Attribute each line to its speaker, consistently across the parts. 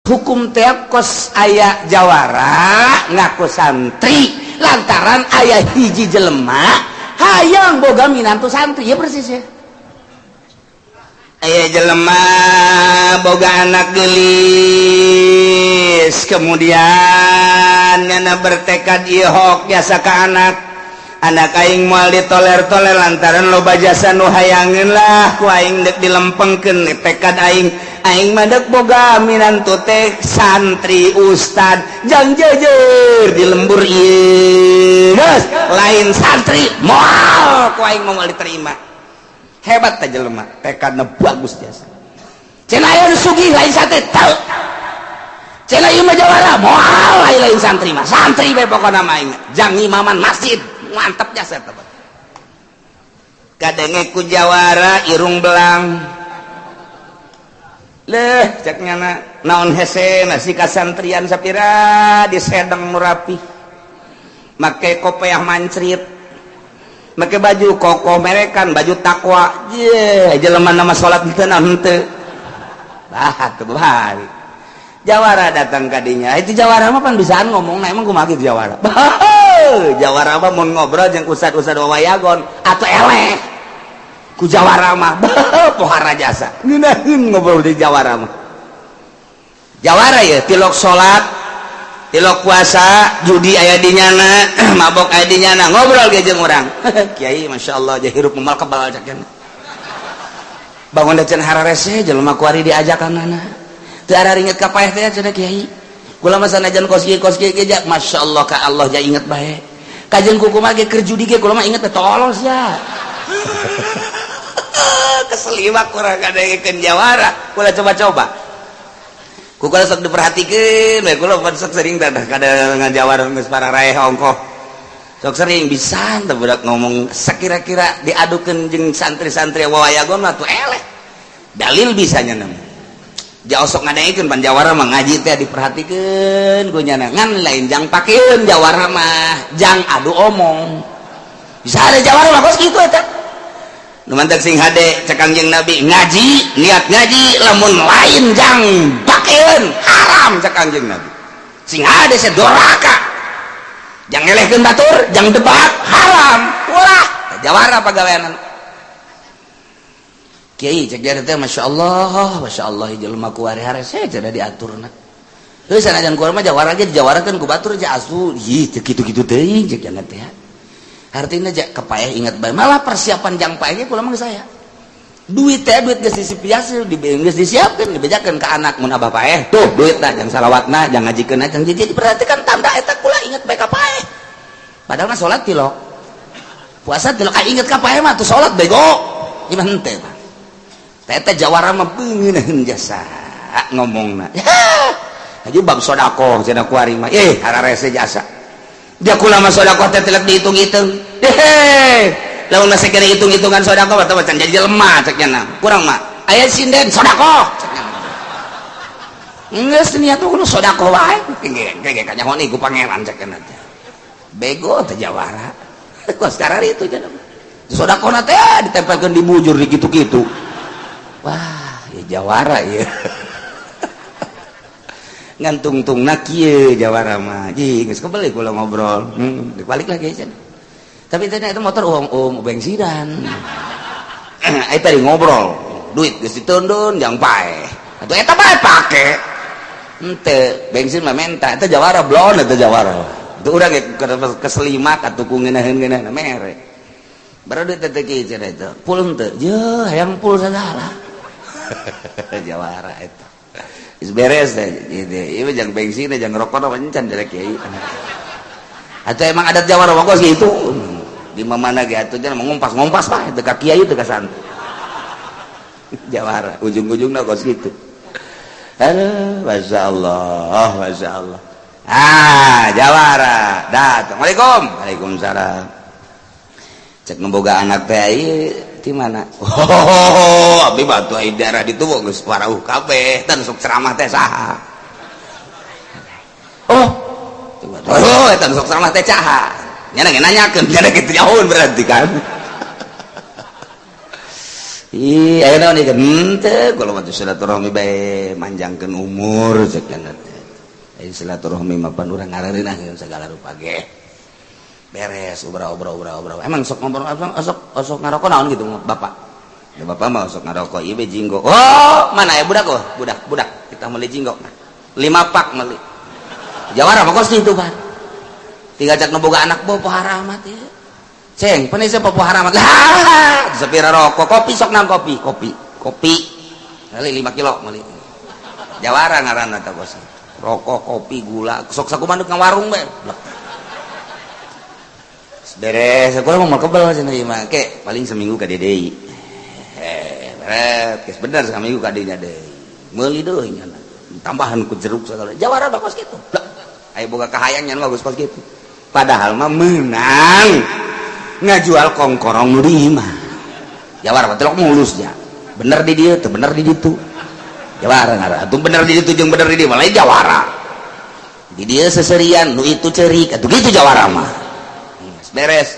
Speaker 1: Hukum teh kos aya jawara ngaku santri lantaran aya hiji jelema hayang boga minantu santri, ya persis ya.
Speaker 2: Aya jelema boga anak gelis, kemudian nyana bertekad, ieu hok jasa ka anak, anak aing moal ditoler-toler lantaran loba jasa nu hayangeun lah ku aing dek dilempengkeun. Tekad aing, aing mah dek boga minantu teh santri, ustad, jang jejer di lembur ieu. Geus lain santri moal ku aing moal diterima. Hebat teh jelema, tekadna bagus jasa.
Speaker 1: Cenah aya nu sugih lain santri teu, cenah ieu mah jawara moal lain, lain santri mah santri bae pokona mah aing jang imaman masjid. Mantap jasa eta.
Speaker 2: Kadenge ku jawara irung belang leh, cek nyana, naon hese nasi kasantrian sapira disedeng nu rapi, make kopeah mancrit, make baju koko merekan, baju takwa ye, jelema nama salat henteu naon henteu. Bah tuh bahari jawara datang kadinya. Itu jawara mah pan bisaan ngomong. Nah, emang kumaha gitu jawara? Bah, jawara mah mun ngobrol jeung ustad-ustad wawayagon atau eleh ku jawara mah. Bah, pohara jasa ngeunaheun ngobrol di jawara mah. Jawara ya tilok salat, tilok puasa, judi aya di nyana, mabok aya di nyana, ngobrol ge jeung urang, "Kiai, Masya Allah, ja hirup moal kebal," cak nya. Bangun da cenah hararese jelema kuari diajakan nana teu araringet ka paeh teh. Cenah, "Kiai, kula mah sanajan kos kieu kos kieu ge, Masya Allah, ka Allah ja inget bae. Kajeun kumaha ge keur judi ge kula mah inget teh." Tolol sia. Keseliwak kurang ngadengekeun jawara. Kula coba-coba ku kula sok diperhatikeun we. Kula pan sok sering teh kada ngajawara, geus pararaeh ongkoh, sok sering bisa teh budak ngomong sakira-kira diadukeun jeung santri-santri wawayagon mah tuh eleh dalil bisa nya. Nama jauh sok ngadengekeun pan jawara mah ngaji teh diperhatikeun ku nyana, ngan lain jang pakeun jawara mah jang adu omong. Bisa ada jawara mah kos kitu eta. Nu mantak sing hade, cek Kangjeng Nabi, ngaji, niat ngaji lamun lain jang pakeun haram. Cek Kangjeng Nabi, sing hade sedoraka jang ngelehkeun batur, jang debat haram. Ulah jawara pagaweanan.
Speaker 1: "Kiai," cek dia teh, "Masya Allah, Masya Allah, jelema ku hari-hari saya cenah diaturna. Heuh, sanajan ku mah jawara ge dijawarakeun ku batur aja asu." Ih, teu kitu-kitu teuing, cek nya teh. Artinya ja kepaeh ingat bae, malah persiapan jang paeh ge kula mah saya. Duit teh duit geus disipiaskeun, di geus disiapkeun, dibejakeun ka anak, mun abah paeh tuh duitna jang salawatna, jang ngajikeunna, jang jadi perhatikan tanda eta kula inget bae ka paeh. Padahal mah salat tilok, puasa tilok, ka inget ka paeh mah tuh salat bego. Gimana henteu mah? Teh jawara mah beungeun jasa ngomongna. Haji bab sedekah cenah kuari mah eh hararese jasa.
Speaker 2: Dia kula mah sedekah teh tilek dihitung-hitung. Hehe, lamun masih kena hitung-hitungan sedekah atau can jadi jelema cek nya. Kurang mah aya sinden sedekah cek nya.
Speaker 1: Geus niat kudu sedekah wae. Ge kanyaho ku pangeran cek nya teh. Bego teh jawara. Kos sekarang itu cenah. Sedekahna teh ditempelkeun di bujur di kitu-kitu. Wah, ya jawara ya.
Speaker 2: Ngan tungtungna kieu jawara mah. Ji geus kebeli kula ngobrol. Balik lagi cenah.
Speaker 1: Tapi teh itu motor uang um bensinan.
Speaker 2: Ai tadi ngobrol, duit geus ditundun jang paeh. Atuh eta bae pake.
Speaker 1: Henteu, bensin mah menta, eta jawara blon eta jawara. Itu urang ge keselimak atuh ku ngeunaheun-ngeunaheun mere. Baru duit teh kieu cenah itu. Pul henteu? Ye, hayang pul sagala.
Speaker 2: Jawara eta. Geus beres teh gitu. Ieu jang bensin, jang rokok mah encan jelek kiai.
Speaker 1: Atau emang adat jawara mah kos gitu.
Speaker 2: Di mana ge atuh jangan ngumpas-ngumpas mah teu ka kiai, teu ka santri. Jawara ujung-ujungna kos gitu. Aduh, Masya Allah, Masya Allah. Ah, jawara datang. Waalaikum, waalaikumsalam. Cek nu boga anak teh, ieu di mana? "Oh, abdi batu ai daerah ditu geus warauh kabeh, tan sok ceramah teh saha?" Oh, oh, eta sok ceramah teh saha? Nya nanyakeun, nya kitu jauh berarti kan. Ih, aya naon ieu henteu kalau mah silaturahmi bae manjangkeun umur cek nya teh. Aya silaturahmi mah pan urang ngareunah segala rupa ge. Beres obra-obra obra-obra. Emang sok ngobrol sok sok ngarokok naon gitu bapak? Ya bapak mah sok ngarokok ieu jinggo. Oh, mana ya budak oh? Budak, budak. Kita meuli jinggo. Nah, 5 pak meuli. Jawara mah kos itu, Pak. Tiga cak nu boga anak boh pohara amat ya. Ceng, penisnya pohara amat. Lah, sepira rokok, kopi sok nang kopi, kopi, kopi. Kali 5 kilo meuli. Jawara ngaranna teh bos. Rokok, kopi, gula, sok sakumaha ka warung bae. Beres, aku mau kebel cenah ieu mah. Ke paling seminggu ka deui. Eh, beres, geus bener seminggu ka dinya deui. Meuli deui nya. Tambahan ku jeruk segala. Jawara bagus kitu. Aya boga kahayang nya bagus kos kitu. Padahal mah menang ngajual kongkorong nu di imah. Jawara mah telok mulus nya. Bener di dieu teu bener di ditu. Jawara ngaran. Atuh bener di ditu jeung bener di dieu malah jawara. Di dieu seserian nu itu cerik atuh kitu jawara mah. Beres.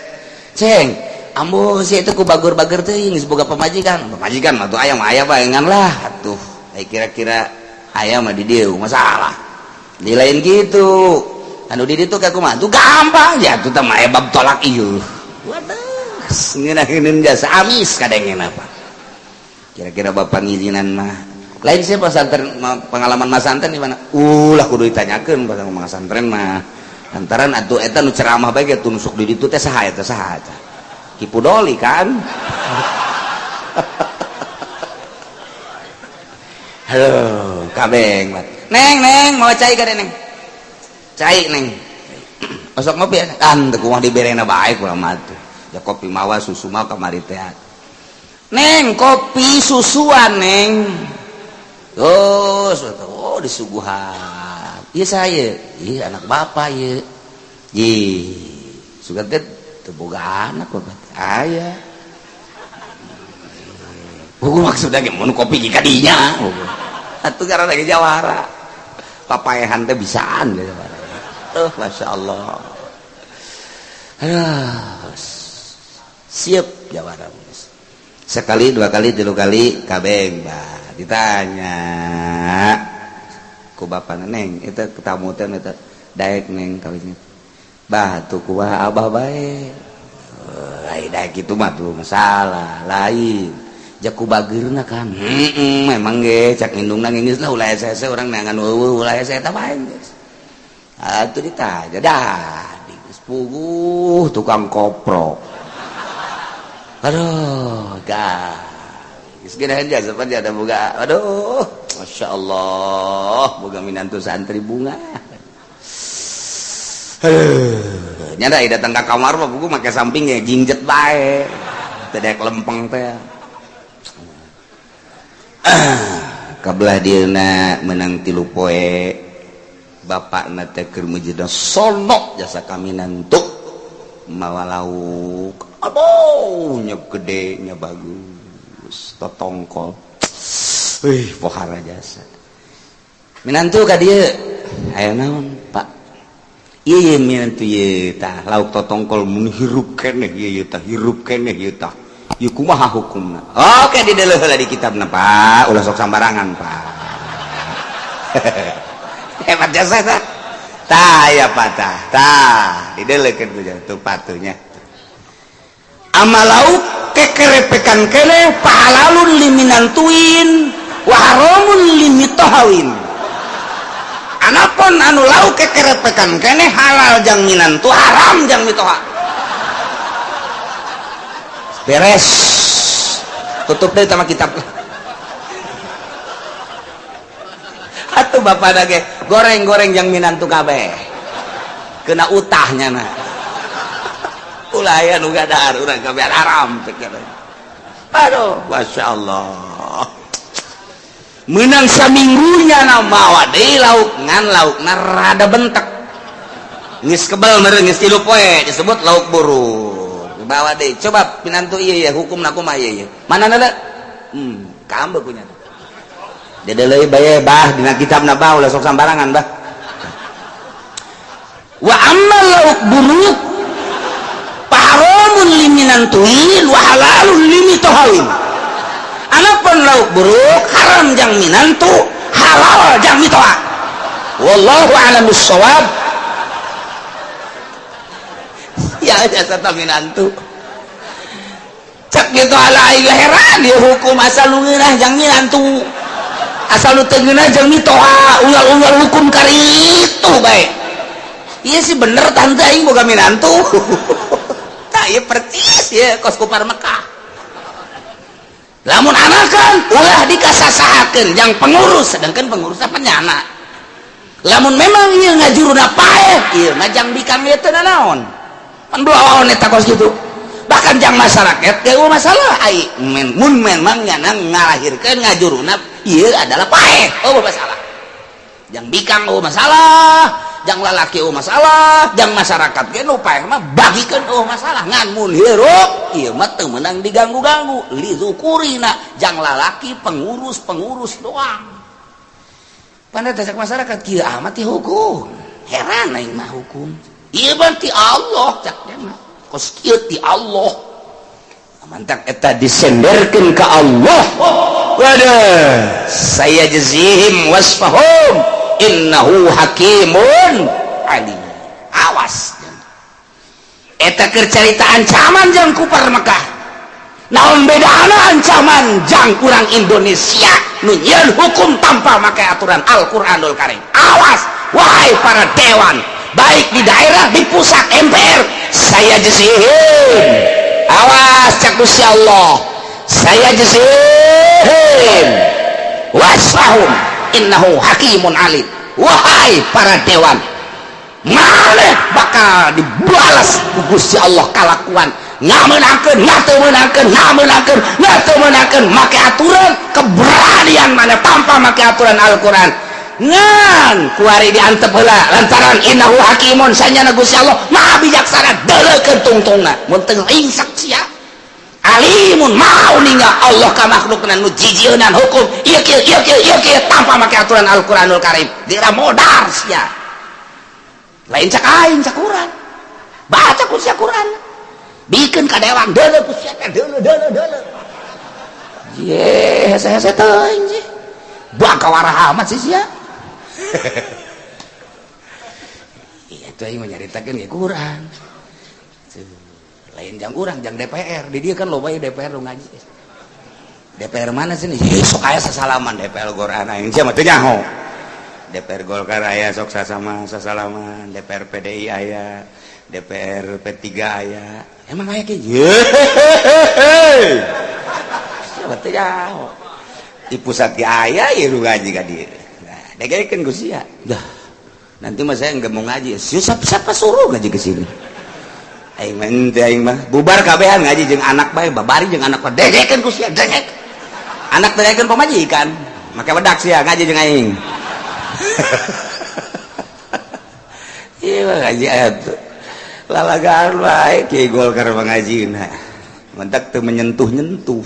Speaker 2: Ceng, ambo si itu ku bagur-bagur teuing geus boga pamajikan. Pamajikan mah tuh aya mah aya bae ngan lah atuh. Ai kira-kira aya mah di dieu masalah. Di lain gitu. Anu di ditu ka kumaha? Tuh gampang ya tuh teh mah bab tolak ieu. Waduh, ngeunaheun jasa amis kadengena apa. Kira-kira bapak ngizinan mah. Lain sih pesantren pengalaman masantren di mana? Ulah kudu ditanyakeun pasal masantren mah. Lantaran atuh eta nu ceramah bae ge nusuk di ditu teh saha eta saha eta. Ki Pudoli kan. Halo, kabeng. Neng, neng, mau cai ka neng? Cai neng. Osok ngopi ya? Kan teu kumaha diberena bae kula mah tuh. Ya kopi mawa susu mah kamari teh. Neng, kopi susuan neng. Terus, oh disuguhan. Iya saya, iya anak bapak iya. Ih, suka teh teu boga anak bapak. Aya. Buku maksudnya ge mun kopi ka dinya. Atuh karena lagi jawara. Papaehan teh bisaan ge jawara. Tuh, Masya Allah. Aduh, siap jawara. Sekali, dua kali, tilu kali, kabeng bah ditanya ku bapak neng itu ketamu teh eta daek neng kawinnya bah tuh kumaha abah bae ai daek kitu mah tuh masalah lain jaku bageurna kan memang ge cak indungna geus lah ulah hese urang neangan eueuh ulah hese eta bae geus atuh ditanya dah geus puguh tukang koprok aduh gah geus geuna jasa pan ada boga aduh Masya Allah boga minantu santri bunga nyada datang ke kamar mah buku make samping ya jingjet bae teu daek lempeng teh kabelah dieuna menang 3 poe bapakna teh keur mujidna sono jasa kami nantu mawa lauk aduh nya gede nya bagus totongkol wih pohara jasa minantu ka dieu aya naon Pak ieu ye minantu ye tah lauk totongkol mun hirup keneh ieu ye tah hirup keneh ieu tah ieu kumaha hukumna oke dideuleuh heula di kitabna Pak ulah sok sambarangan Pak hebat jasa tah tah ya Pak tah tah dideleukeun ku tuh patunya ama lauk kekerepekan kene pahalalun liminantuin wa haramun limitohawin anapun anu lauk kekerepekan kene halal jang minantu haram jang mitoha beres tutup deh sama kitab atuh bapak dage goreng-goreng jang minantu kabeh kena utahnya nah ulah aya nu gadar urang kabeh haram cek. Aduh, Masya Allah menang saminggunya na mawa deui lauk ngan laukna rada bentek geus kebel meureun geus 3 poe disebut lauk buruk bawa deui coba pinantu ieu ya hukumna kumaha ieu mana nada kambe punya deuleuh bae bah dina kitabna bah ulah sok sambarangan bah wa amma lauk buruk haramun liminantuin wa halalun limitohawin. Anapun lauk buruk haram jang minantu, halal jang mitoha. Wallahu a'lam bissawab. Ya jasa minantu. Cek gitu ala aing heran dia hukum asal nu ngeunah jang minantu. Asal nu teu ngeunah jang mitoha, unggal-unggal hukum karitu bae. Iya sih bener tante aing boga minantu. Tah ieu percis ya kos kupar Mekah. Lamun anakan ulah dikasasahakeun jang pengurus, sedangkan pengurusna penyana. Lamun memang ieu ngajuruna paeh, ieu mah jang bikang ieu teu nanaon. Pan belawan eta kos kitu. Bahkan jang masyarakat ge masalah ai mun memang nyana ngalahirkeun ngajuruna ieu adalah paeh, oh masalah. Jang bikang oh masalah, jang lalaki oh masalah, jang masyarakat ge nu paeh mah bagikeun oh masalah. Ngan mun hirup ieu mah teu meunang diganggu-ganggu li dzukurina jang lalaki pengurus-pengurus doang. Pandai cek masyarakat kieu amat ti hukum. Heran aing mah hukum. Ieu mah ti Allah cak dia mah. Kos kieu ti Allah. Mantak eta disenderkeun ka Allah. Waduh, saya jazihim wasfahum innahu hakimun alim. Awas. Eta keur carita ancaman jang kupar Mekah. Naon bedana ancaman jang urang Indonesia nu nyieun hukum tanpa make aturan Al-Qur'anul Karim. Awas wahai para dewan, baik di daerah, di pusat MPR, saya jazihim. Awas cak Gusti Allah, saya jazihim wasfahum innahu hakimun alim. Wahai para dewan, maneh bakal dibalas ku Gusti Allah kalakuan ngamenangkeun, ngateu meunangkeun, ngamenangkeun, ngateu meunangkeun make aturan keberanian mana tanpa make aturan Al-Qur'an. Ngan kuari diantep heula lantaran innahu hakimun sanyana Gusti Allah maha bijaksana, deuleukeun tungtungna mun teu ingsak sia. Alimun mau ninggal Allah ka makhlukna nu jijieunan hukum ieu kieu ieu kieu ieu kieu tanpa make aturan Al-Qur'anul Karim. Dira modar sia. Lain cak aing, cak Quran. Baca ku sia Quran. Bikeun ka dewan deuleu ku sia teh deuleu deuleu deuleu. Ye hese-hese teuing sih. Bakal warah amat sih sia. Iya tuh aing nyaritakeun ge Quran. Lain jang urang, jang DPR. Di dia kan loba ya DPR lu ngaji. DPR mana sih nih? Sok aya sasalaman DPR Golkar aing sia mah teu nyaho. DPR Golkar aya sok sasama sasalaman, DPR PDI aya, DPR P3 aya. Emang aya kieu? Sia mah teu nyaho. Di pusat ge aya ieu nu ngaji ka dieu. Nah, degekeun ku sia. Dah. Nanti mah saya nggak mau ngaji. Siapa, siapa suruh ngaji ke sini? Aing mah henteu, aing mah bubar kabehan ngaji jeung anak bae, babari jeung anak bae. Degekeun ku sia, degek. Anak degekeun pamajikan. Make bedak sia ngaji jeung aing. Iya mah ngaji atuh. Lalagaan bae kiai Golkar mah ngajina. Mentak teu menyentuh-nyentuh.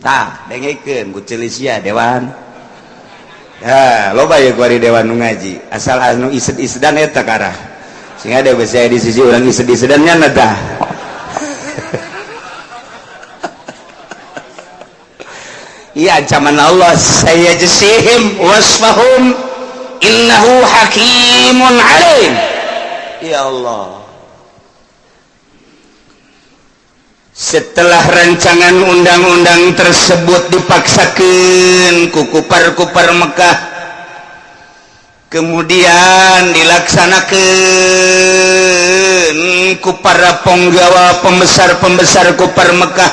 Speaker 2: Tah, dengekeun ku ceuli sia dewan. Ya, loba ya kuari dewan nu ngaji. Asal anu ised-isedan eta karah. Sehingga ada bisa di sisi orang ised-isedannya dah. Iya ancaman Allah, saya jasihim wasfahum innahu hakimun alim. Ya Allah. Setelah rancangan undang-undang tersebut dipaksakan ku kupar-kupar Mekah, kemudian dilaksanakan ku para penggawa pembesar-pembesar kupar Mekah,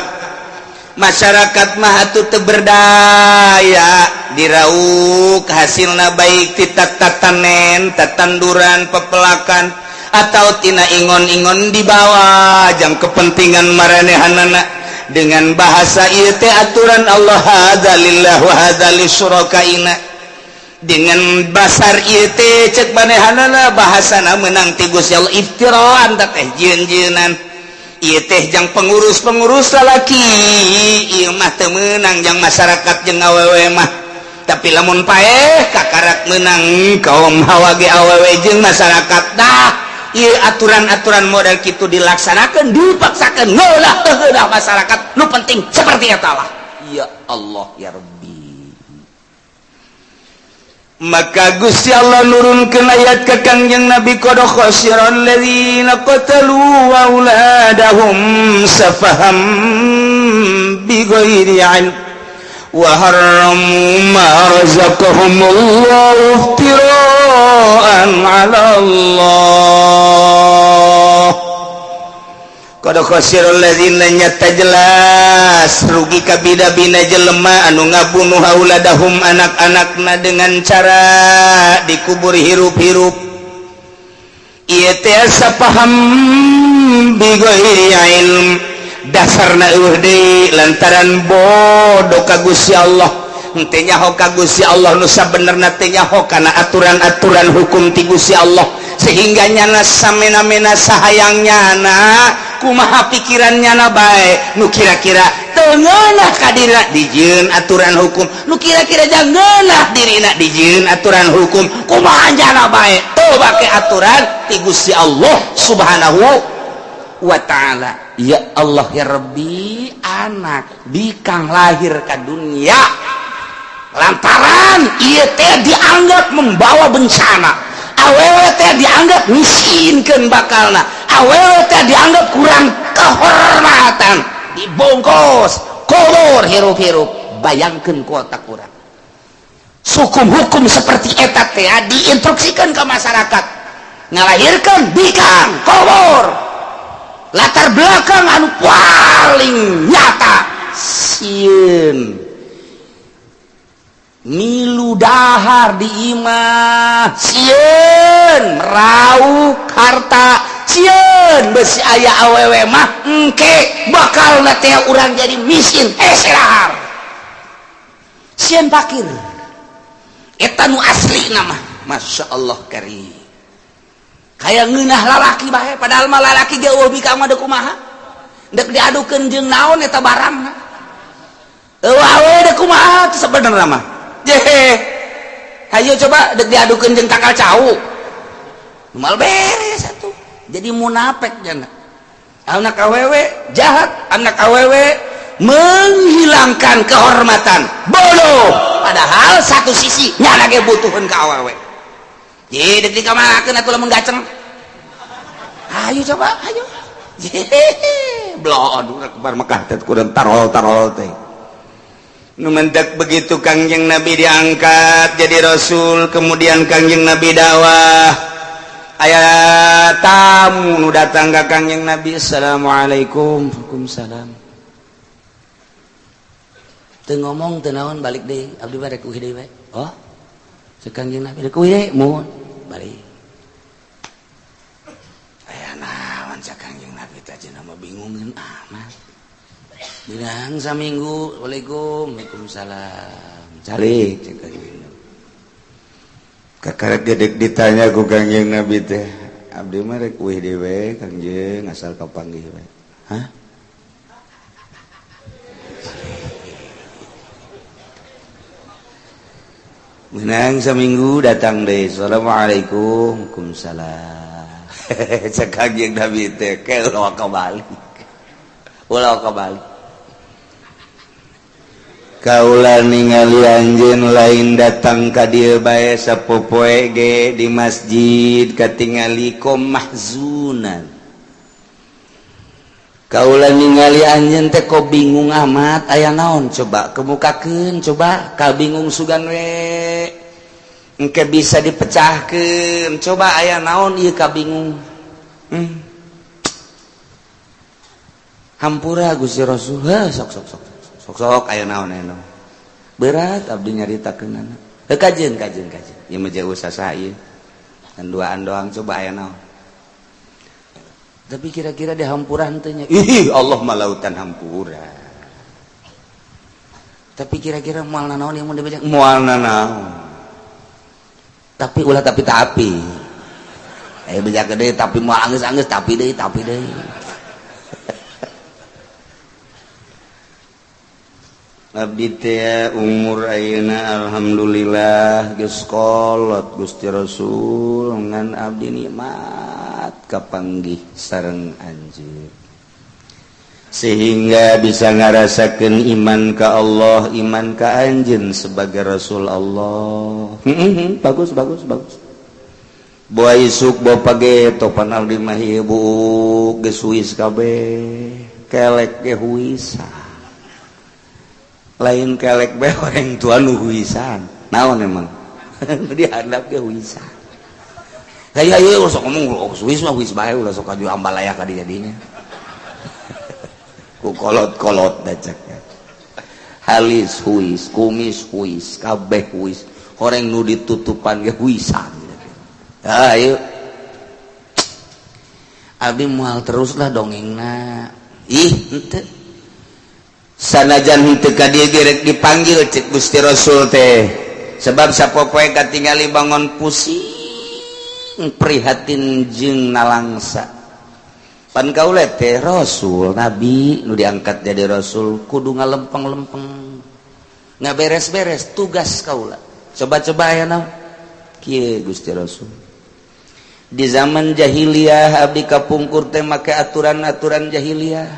Speaker 2: masyarakat mah atuh teu berdaya dirauk hasilna baik ti tatanen, tatanduran, pepelakan atau tina ingon-ingon dibawa jang kepentingan maranehanana dengan bahasa ieu teh aturan Allah hadza lillah wa hadza lisyurakaina. Dengan basar ieu teh cek manehanana bahasana menang ti Gusti Allah iftiraan teh jieun-jieunan ieu teh jang pengurus-pengurus lalaki ieu mah teu meunang jang masyarakat jeung awewe mah. Tapi lamun paeh kakarak menang kaum hawa ge awewe jeung masyarakat. Dah ieu aturan-aturan model kitu dilaksanakan, dipaksakan, ngeulah teu masyarakat nu penting seperti eta lah. Ya Allah ya Rabbi. Maka Gusti Allah nurunkeun ayat ka Kangjeng Nabi, qad khasiral ladzina qatalu auladahum safaham bighairi ilm wa harramu ma razaqahumullahu iftira'an 'ala Allah. Qad khasiral ladzina, nyata jelas rugi kabida-bina jelema anu ngabunuh auladahum anak-anakna dengan cara dikubur hirup-hirup. Ieu teh paham bighairi ilm, dasarna eueuh deui lantaran bodoh ka Gusti Allah, henteu nyaho ka Gusti Allah nu sabenerna, teu nyaho kana aturan-aturan hukum ti Gusti Allah, sehingga nyana samena-mena sahayang nyana, kumaha pikiran nyana bae, nu kira-kira teu ngeunah ka dirina dijieun aturan hukum, nu kira-kira ngeunah dirina dijieun aturan hukum, kumaha nyana bae teu bake aturan ti Gusti Allah Subhanahu wa ta'ala. Ya Allah ya Rabbi, anak bikang lahir ke dunia lantaran ieu teh dianggap membawa bencana, awewe teh dianggap miskinkeun bakalna, awewe teh dianggap kurang kehormatan, dibungkus, kubur hirup-hirup. Bayangkan ku otak kurang hukum-hukum seperti eta teh diinstruksikan ke masyarakat, ngalahirkan bikang kubur, latar belakang anu paling nyata sieun milu dahar di imah, sieun meraup harta, sieun besi aya awewe mah engke bakal teh urang jadi miskin, hese dahar, sieun pakir. Eta nu asli nama. Masya Allah kari kayak ngeunah lalaki bae, padahal mah lalaki ge eueuh bikang mah deuk kumaha, deuk diadukeun jeung naon eta barangna, eueuh awewe deuk kumaha sebenarnya mah. Jehe, hayo coba dek diadukeun jeung tangkal cau, mal beres atuh. Jadi munafik jana anak awewe jahat, anak awewe menghilangkan kehormatan, bodoh. Padahal satu sisi nyana ge butuheun ka awewe. Jadi dek dikamanakeun atuh lamun gaceng? Ayo coba, ayo. Jehehe, blon urang Mekah teh kurang tarol tarol teh. Numentek begitu Kangjeng Nabi diangkat jadi Rasul, kemudian Kangjeng Nabi dakwah, aya tamu nu datang ka Kangjeng Nabi. Assalamualaikum. Waalaikumsalam. Teu ngomong teu naon, balik deui. Abdi mah rek deui bae. Oh, cek Kangjeng Nabi, rek deui mun balik. Aya naon cek Kangjeng Nabi teh, cenah mah bingungeun amat. Bilang saminggu, Waalaikum, waalaikumsalam. Calik cek Kangjeng Nabi. Kakara gedek ditanya ku Kangjeng Nabi teh, abdi mah rek uih deui Kangjeng, asal kapanggih we. Hah? Menang seminggu datang deh. Assalamualaikum. Waalaikumsalam. Cek Kangjeng Nabi teh, ke ulah kebalik. Ulah kebalik. Kaula ningali anjeun lain datang ka dieu bae, sapopoe ge di masjid katingali kom mahzunan. Kaula ningali anjeun teh kok bingung amat, aya naon, coba kemukakeun, coba ka bingung sugan we engke bisa dipecahkeun, coba aya naon ieu ka bingung. Hampura Gusti Rasul. Heh, sok sok sok sok sok, aya naon, aya naon, berat abdi nyaritakeun anak. Heuh, kajeun kajeun kajeun, ieu mah jauh sasa ieu dan duaan doang, coba aya naon. Tapi kira-kira di hampura henteu nya? Ih, Allah mah lautan hampura. Tapi kira-kira moal nanaon yang mun dibeja? Moal nanaon. Tapi ulah tapi tapi. Eh, beja gede tapi moal anggeus-anggeus, tapi deui, tapi deui. Abdi teh umur ayeuna alhamdulillah geus kolot Gusti Rasul, ngan abdi nikmat kapanggih sareng anjeun. Sehingga bisa ngarasakan iman ke Allah, iman ke anjeun sebagai Rasul Allah. Bagus, bagus, bagus. Boa isuk, boa page, topan abdi mah ieu buuk geus huis kabeh, kelek ge huisan. Lain kelek bae, orang tua nu huisan. Naon emang? Dihandap ge huisan. Ayo ayo, sok ngomong, oh, huis mah huis bae, ulah sok aju ambalaya ka jadinya. Ku kolot-kolot dacaknya. Halis huis, kumis huis, kabeh huis. Horeng nu ditutupan ge huisan. Ayo. Abdi moal teruslah dongengna. Ih, henteu. Sanajan henteu ka dieu ge dipanggil cek Gusti Rasul teh. Sebab sapopoe katingali bangun pusing, prihatin jeung nalangsa. Pan kaula teh rasul, nabi nu diangkat jadi rasul kudu ngalempeng-lempeng, ngaberes-beres tugas kaula. Coba-coba aya naon kieu, Gusti Rasul? Di zaman jahiliyah abdi kapungkur teh make aturan-aturan jahiliyah.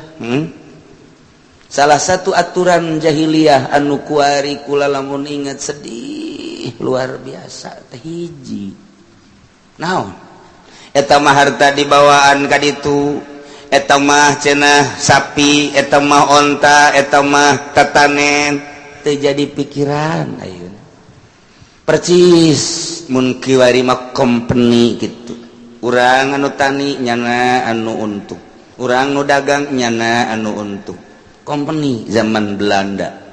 Speaker 2: Salah satu aturan jahiliyah anu kuari kula lamun ingat sedih luar biasa teh hiji. Naon eta mah? Harta dibawaan ka ditu, eta mah cenah sapi, eta mah onta, eta mah tatanen, teu jadi pikiran ayeuna. Percis mun kiwari mah company gitu. Urang anu tani nyana anu untung, urang nu dagang nyana anu untung, company zaman Belanda.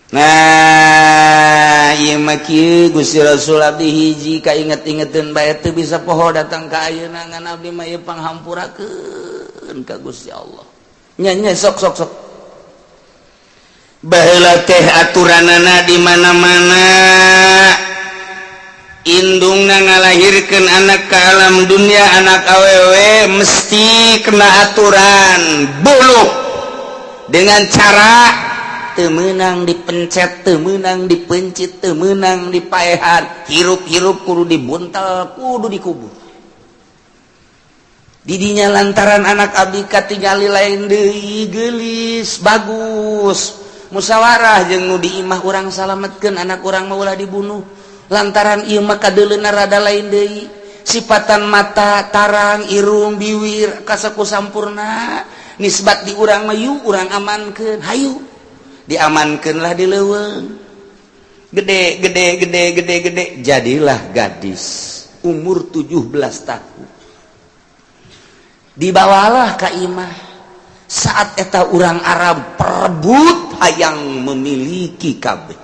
Speaker 2: Nah, ieu mah kieu, Gusti Rasul, abdi hiji kainget-ingeteun bae teu bisa poho datang ka ayeuna, ngan abdi mah ieu panghampurakeun ka Gusti Allah. Nya nya, sok sok sok. Baheula teh aturanana di mana-mana indungna ngalahirkeun anak ke alam dunia, anak awewe mesti kena aturan bunuh dengan cara teu meunang dipencet, teu meunang dipencit, teu meunang dipaehan, hirup-hirup kudu dibuntel, kudu dikubur didinya. Lantaran anak abdi katingali lain deui, geulis, bagus, musyawarah jeung nu di imah, urang salametkeun anak urang mah, ulah dibunuh, lantaran ieu mah kadeuleuna rada lain deui, sipatan mata tarang, irung, biwir kasaku sampurna, nisbat di urang mah, yuk urang amankeun. Hayu, diamankanlah di leuweung. Gede gede gede gede gede, jadilah gadis umur 17 tahun. Dibawalah ka imah. Saat eta urang Arab perebut, hayang memiliki kabeh.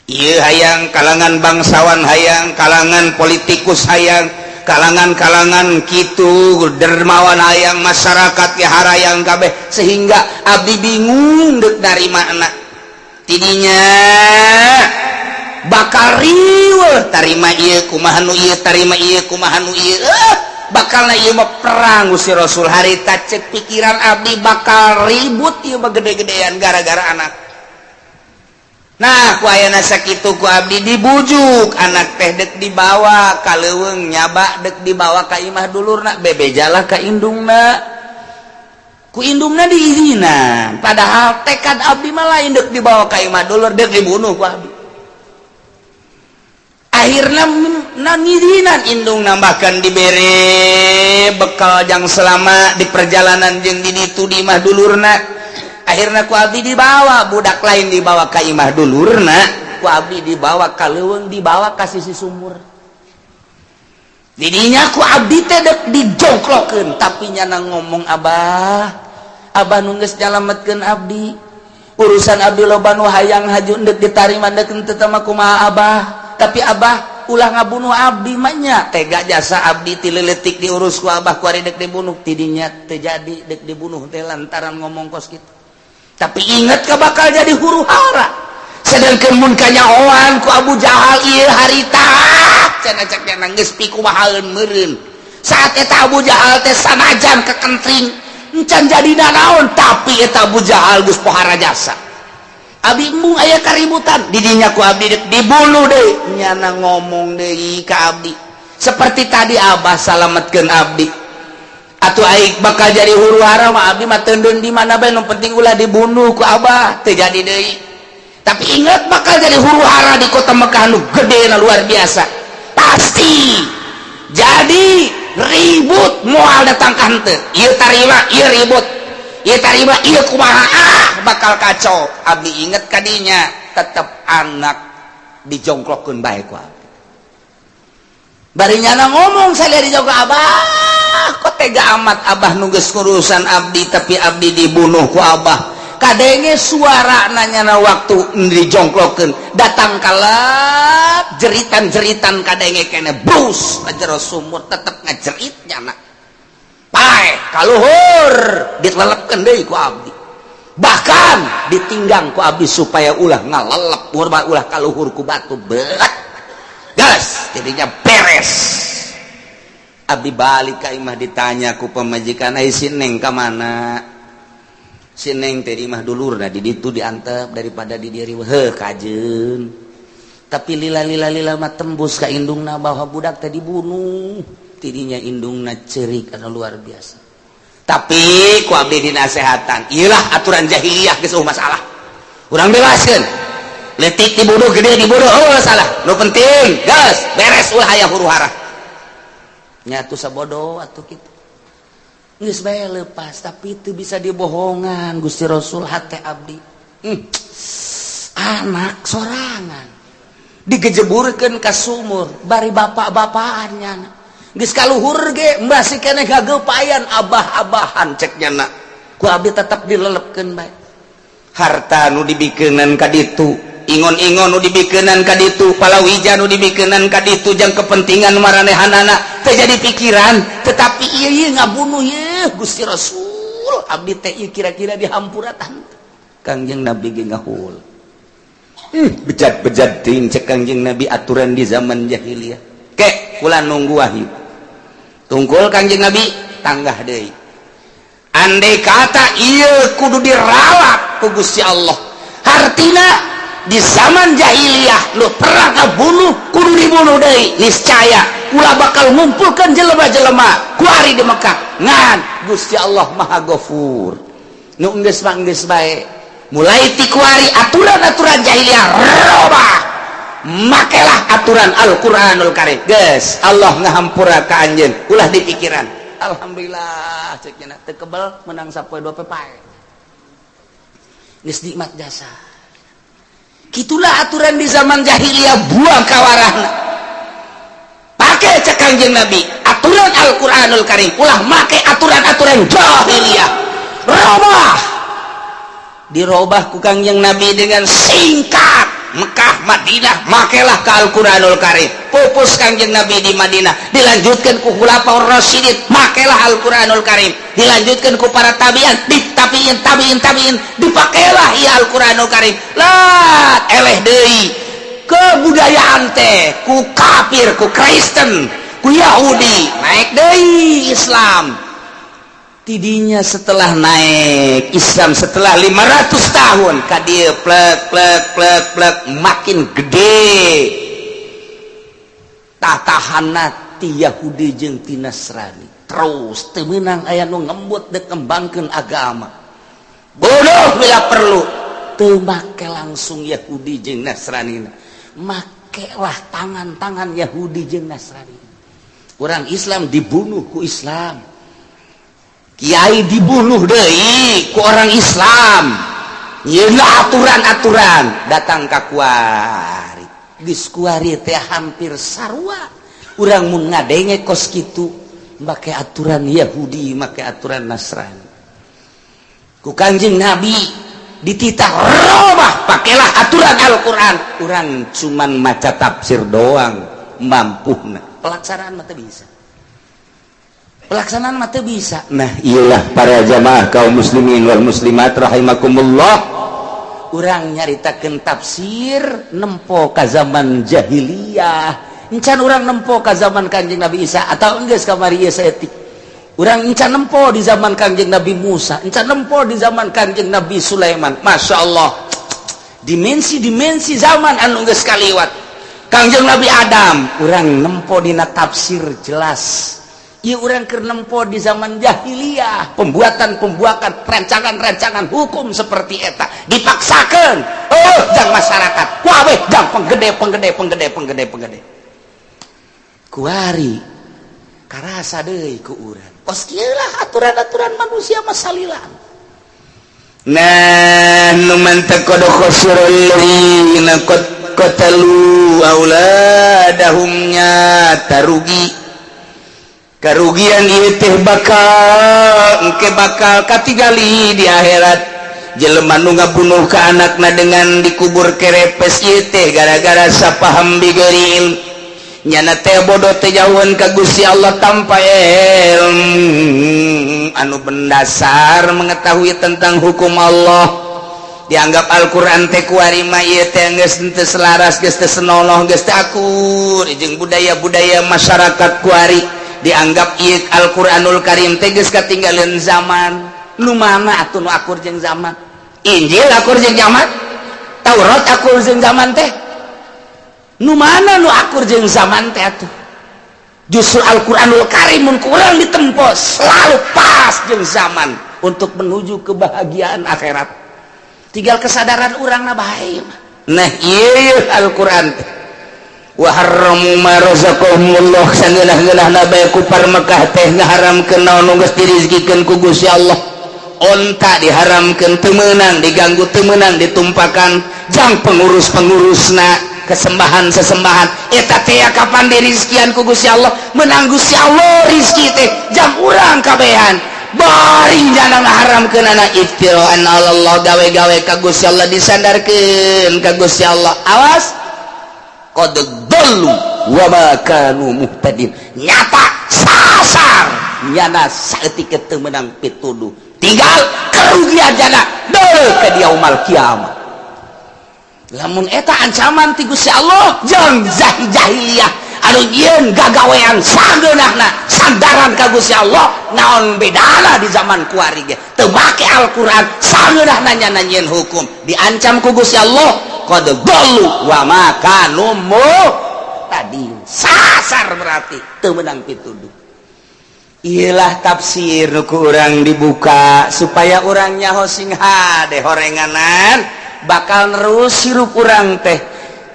Speaker 2: Iya, hayang kalangan bangsawan, hayang kalangan politikus, hayang kalangan-kalangan gitu dermawan, hayang masyarakat ya harayang kabeh, sehingga abdi bingung dek dari mana tidinya bakal riweuh. Tarima ieu kumaha nu ieu, tarima ieu kumaha nu ieu, bakal na ieu mah perang. Gusti Rasul, harita cek pikiran abdi bakal ribut ieu mah gede-gedean gara-gara anak. Nah, ku ayana sakitu ku abdi dibujuk, anak teh dek dibawa ka leuweung, nyaba dek dibawa ka imah dulurna, bebejalah ka indungna, ku indungna diizinan. Padahal tekad abdi mah lain dek dibawa ka imah dulur, dek dibunuh ku abdi. Akhirnya nangizinan indung, nambahkan dibere bekal jang selama di perjalanan jeung di ditu di imah dulurna. Akhirnya ku abdi dibawa budak, lain dibawa ka imah dulurna, ku abdi dibawa ka leuweung, dibawa ka sisi sumur. Didinya ku abdi teh dek dijongklokeun, tapi nyana ngomong, "Abah, abah nu geus nyalametkeun abdi, urusan abdi loba nu hayang haju dek ditarima dek henteu mah kumaha, Abah? Tapi Abah ulah ngabunuh abdi mah nya, tega jasa abdi ti leutik diurus ku Abah, ku ari dek dibunuh." Tidinya teu jadi dek dibunuh teh lantaran ngomong kos kitu. Tapi inget ke bakal jadi huru hara, sedangkan mun kanyahoan ku Abu Jahal ieu harita, cenah cek nya geus pikumahaeun meureun. Saat eta Abu Jahal teh sanajan kekentring, encan jadi nanaon, tapi eta Abu Jahal geus pohara jasa. Abi embung aya kaributan didinya, ku abdi dek dibunuh deui. Nyana ngomong deui ka abdi seperti tadi, "Abah salametkeun abdi. Atuh aik bakal jadi huru hara mah, abdi mah teundeun di mana bae, nu penting ulah dibunuh ku abah. Teu jadi deui. Tapi ingat, bakal jadi huru hara di kota Mekah nu gede na luar biasa, pasti jadi ribut. Moal datang ka henteu, ieu tarima, ieu ribut, ieu tarima, ieu kumaha, ah, bakal kacau. Abdi inget kadinya, tetep anak dijongklokkeun bae ku abdi. Bari nyana ngomong, saya dijongklok, "Abah, kok tega amat Abah? Nu geus ngurusan abdi, tapi abdi dibunuh ku Abah." Kadenge suara nanya na waktu dijongklokkeun, datang kalap jeritan-jeritan kadenge kene, brus jero sumur, tetep ngajerit nyana. Paeh kaluhur, ditelepkeun deui ku abdi, bahkan ditinggang ku abdi supaya ulah ngalelep, ulah kaluhur ku batu berat. Gas, jadinya beres. Abdi balik ka imah, ditanya ku pemajikan, "Ai si Neng ka mana?" Si Neng teh di imah dulurna di ditu, diantep daripada di diri heuh kajeun. Tapi lila lila lila mah tembus ka indungna bahwa budak teh dibunuh. Tidinya indungna cerik anu luar biasa. Tapi ku abdi dinasehatan, iyalah aturan jahiliyah, geus masalah, urang bebaskeun. Letik dibunuh, gede dibunuh, oh masalah, nu penting gas beres, ulah aya huru hara. Nyatu sabodo atuh kitu, geus bae lepas. Tapi itu bisa dibohongan, Gusti Rasul, hate abdi, anak sorangan digejeburkeun ka sumur bari bapak-bapaan. Nyana geus kaluhur ge masih keneh gageupayan abah-abahan, cek nyana. Ku abdi tetep dilelepkeun bae. Harta nu dibikeunan ka ditu, ingon-ingon nu dibikeunan ka ditu, palawija nu dibikeunan ka ditu, jang kepentingan maranehanana teu jadi pikiran. Tetapi ieu ieu ngabunuh ieu, Gusti Rasul, abdi teh ieu kira-kira dihampuratan? Kangjeng Nabi ge ngahul, "Bejat-bejat teuing," cek Kangjeng Nabi, "aturan di zaman jahiliyah." Ke kula nunggu wahyu tungkul. Kangjeng Nabi tanggah deui, andai kata ieu kudu diralat ku Gusti Allah, hartina di zaman jahiliyah lu pernah ngabunuh kudu dibunuh deui, niscaya ulah bakal ngumpulkan jelema-jelema kuari di Mekah. Ngan Gusti Allah Maha Gofur, nu geus mah geus bae. Mulai ti kuari aturan-aturan jahiliyah robah, makelah aturan Al-Qur'anul Karim. Geus, Allah ngahampura ka anjeun, ulah dipikiran. Alhamdulillah, cek nya, teu kebel menang sapoe dua pepae, geus nikmat jasa. Gitulah aturan di zaman jahiliyah, buang kawarahna, pakai cek Kangjeng Nabi aturan Al-Qur'anul Karim, ulah make aturan-aturan jahiliyah. Robah, dirobah ku Kangjeng Nabi dengan singkat. Mekah, Madinah, makelah ke Al-Qur'anul Karim. Pupus Kangjeng Nabi di Madinah, dilanjutkan ku Khulafaur Rasyidin, makelah Al-Qur'anul Karim. Dilanjutkan ku para tabi'in, di tabi'in, tabi'in, tabi'in, dipakailah ya Al-Qur'anul Karim. Lah, eleh deui kebudayaan teh ku kafir, ku Kristen, ku Yahudi, naik deui Islam. Tidinya setelah naik Islam, setelah 500 tahun ka dieu, plek plek plek plek, makin gede tatahanna ti Yahudi jeung ti Nasrani. Terus teu meunang aya nu ngembut dek ngembangkeun agama, bodoh bila perlu. Teu make langsung Yahudi jeung Nasrani, makelah tangan-tangan Yahudi jeung Nasrani. Orang Islam dibunuh ku Islam, Kiai dibunuh deui ku orang Islam. Yeuna aturan-aturan datang ka kuari, geus kuari teh hampir sarua. Urang mun ngadenge kos kitu, make aturan Yahudi, make aturan Nasrani. Ku Kanjeng Nabi dititah robah, pakailah aturan Al-Quran. Urang cuman maca tafsir doang mampu, pelaksanaan mah bisa, pelaksanaan mah bisa. Nah, iyalah, para jamaah kaum muslimin wal muslimat rahimakumullah, urang nyaritakeun tafsir nempo ka zaman jahiliyah encan. Urang nempo ka zaman Kanjeng Nabi Isa atau enggeus kamari ieu saeutik. Urang encan nempo di zaman Kanjeng Nabi Musa, encan nempo di zaman Kanjeng Nabi Sulaiman. Masya Allah, dimensi-dimensi zaman anu geus kaliwat. Kanjeng Nabi Adam urang nempo dina tafsir, jelas.
Speaker 1: Ieu urang keur nempo di zaman jahiliyah, pembuatan-pembuatan, rancangan-rancangan hukum seperti eta dipaksakan. Oh, jang masyarakat kabeh, jang penggede, penggede, penggede, penggede, penggede. Kuari karasa deui ku urang, kos kieu lah aturan-aturan manusia masalila.
Speaker 2: Nah, nu mantak qad khasirul ladzina qad qatalu auladahum, nyata rugi. Karugian ieu teh bakal engke bakal katingali di akhirat. Jelema nu ngabunuh ka anakna dengan dikubur kerepes ieu teh gara-gara sapaham bighairi ilm. Nyana teh bodoh teh jauhan ka Gusti Allah tanpa ilmu anu mendasar mengetahui tentang hukum Allah. Dianggap Al-Qur'an teh kuari mah ieu teh geus teu selaras, geus teu senonoh, geus teu akur jeung budaya-budaya masyarakat kuari. Dianggap ieu Al-Qur'anul Karim teh geus katinggalan zaman. Nu mana atuh nu akur jeung zaman? Injil akur jeung zaman? Taurat akur jeung zaman teh? Nu mana nu akur jeung zaman teh atuh? Justru Al-Qur'anul Karim mun kurang ditempo selalu pas jeung zaman untuk menuju kebahagiaan akhirat. Tinggal kesadaran urang na bae. Nah, ieu Al-Qur'an teh wa harramu ma razaqahumullah, sangeunah-ngeunahna bae kufar Mekah teh ngaharamkeun naon nu geus dirizkikeun ku Gusti Allah. Onta diharamkeun, teu meunang diganggu, teu meunang ditumpakan jang pengurus-pengurusna kesembahan sesembahan eta teh. Kapan dirizkian ku Gusti Allah? Menang Gusti Allah rizki teh jang urang kabehan. Bari jangan ngaharamkeun anak, iftiraan Allah, gawe-gawe ka Gusti Allah, disandarkeun ka Gusti Allah. Awas, qad dhallu wa ma kanu muhtadin. Nyata sasar nyana, saeutik teu meunang pituduh, tinggal kerugian jana deui ke yaumal kiamat.
Speaker 1: Lamun eta ancaman ti Gusti Allah jeung jahiliyah anu nyieun gagawean sageunahna sandaran ka Gusti Allah, naon bedana di zaman kuari ge teu make Al-Qur'an, sageunahna nyana nyieun hukum, diancam ku Gusti Allah qad dhallu wa ma kanu muhtadin. Sasar, berarti teu meunang pituduh.
Speaker 2: Iyalah, tafsir nu ku urang dibuka supaya urang nyaho sing hade horenganan bakal nerus hirup urang teh.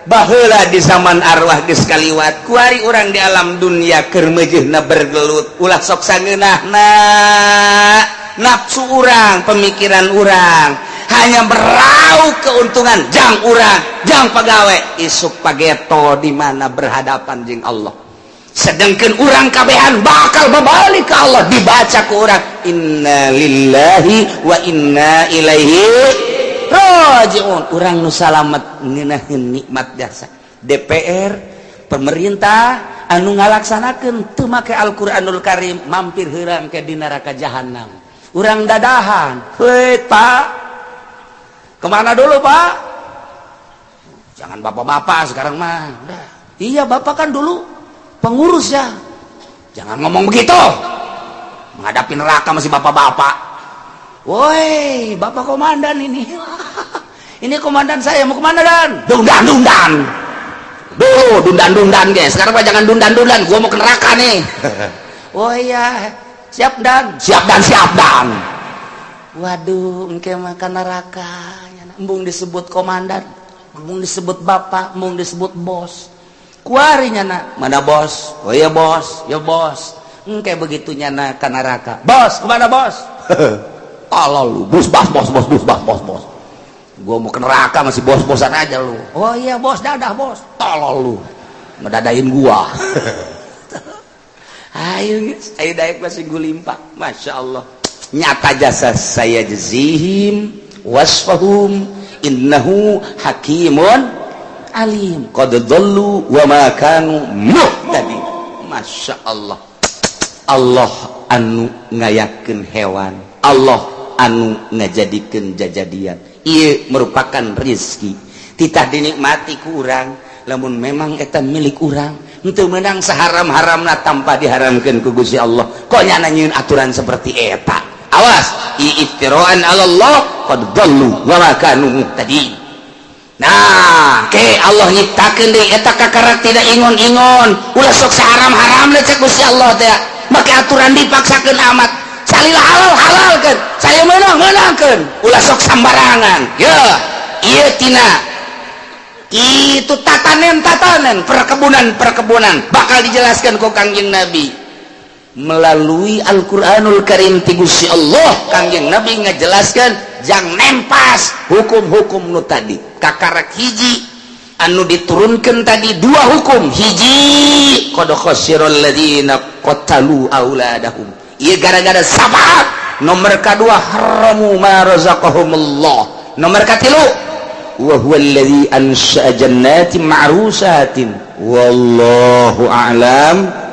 Speaker 2: Baheula di zaman arwah geus kaliwat, kuari urang di alam dunia keur meujeuhna bergelut. Ulah sok sangeunahna nafsu urang, pemikiran urang hanya meraup keuntungan jang urang, jang pagawe. Isuk pageto di mana berhadapan jeung Allah,
Speaker 1: sedangkan urang kabehan bakal berbalik ke Allah. Dibaca ke urang
Speaker 2: inna lillahi wa inna ilaihi
Speaker 1: rojiun. Urang nu salamet ngeunaheun nikmat jasa DPR, pemerintah anu ngalaksanakeun teu make Al-Qur'anul Karim, mampir heurang ke di neraka jahanam. Urang dadahan, "Hei, Pak, kemana dulu, Pak?" Jangan bapak-bapak sekarang mah. Udah. "Iya, Bapak kan dulu pengurus ya." "Jangan ngomong begitu. Menghadapi neraka masih bapak-bapak." "Woi, Bapak komandan ini. Ini komandan saya mau kemana dan?" "Dundan, dundan. Dulu dundan dundan guys. Sekarang mah jangan dundan dundan. Gua mau ke neraka nih." "Oh iya, siap dan." "Siap dan, siap dan." Waduh, engke makan neraka. Embung disebut komandan, embung disebut bapak, embung disebut bos. Kuari nyana, "Mana bos?" "Oh iya bos, ya bos." Engke begitu nyana ke neraka. "Bos, kemana bos?" "Tolol lu, bos, bos, bos, bos, bos, bos, bos, bos. Gua mau ke neraka masih bos-bosan aja lu." "Oh iya bos, dadah bos." "Tolol lu. Ngedadain gua." Ayo geus, ayo daek masih gulimpak. Masya Allah.
Speaker 2: Nyata jasa sayajzihim wasfahum innahu hakimun alim. Qad dhallu wa ma kanu muhtadin. Masya Allah, Allah anu ngayakeun hewan, Allah anu ngajadikeun jajadian. Ieu merupakan rizki, titah dinikmati ku urang. Lamun memang eta milik urang, henteu meunang saharam-haramna tanpa diharamkeun ku Gusti Allah. Kok nyana nyieun aturan seperti eta? Awas, iftiraan Allah, qad dhallu wa ma kanu muhtadin. Nah, ke Allah nyiptakeun deui eta kakarak tidak ingon-ingon. Ulah sok saharam-haram cek Gusti Allah teh.
Speaker 1: Make aturan dipaksakan amat. Salila halal halalkan, saya menang menangkan, ulah sok sambarangan. Ya, iya, tina itu tatanan tatanan perkebunan perkebunan bakal dijelaskan ku Kangjeng Nabi melalui Al-Quranul Karim ti Gusti Allah. Kangjeng Nabi ngajelaskan jang nempas hukum-hukum nu tadi. Kakarak hiji anu diturunkan tadi dua hukum. Hiji, qad khasiral ladzina qatalu auladahum, ieu gara-gara sabab. Nomor kedua, haramu ma razaqahumullah. Nomor katilu, wa huwa alladzi ansha'a jannatin ma'rusatin. Wallahu a'lam.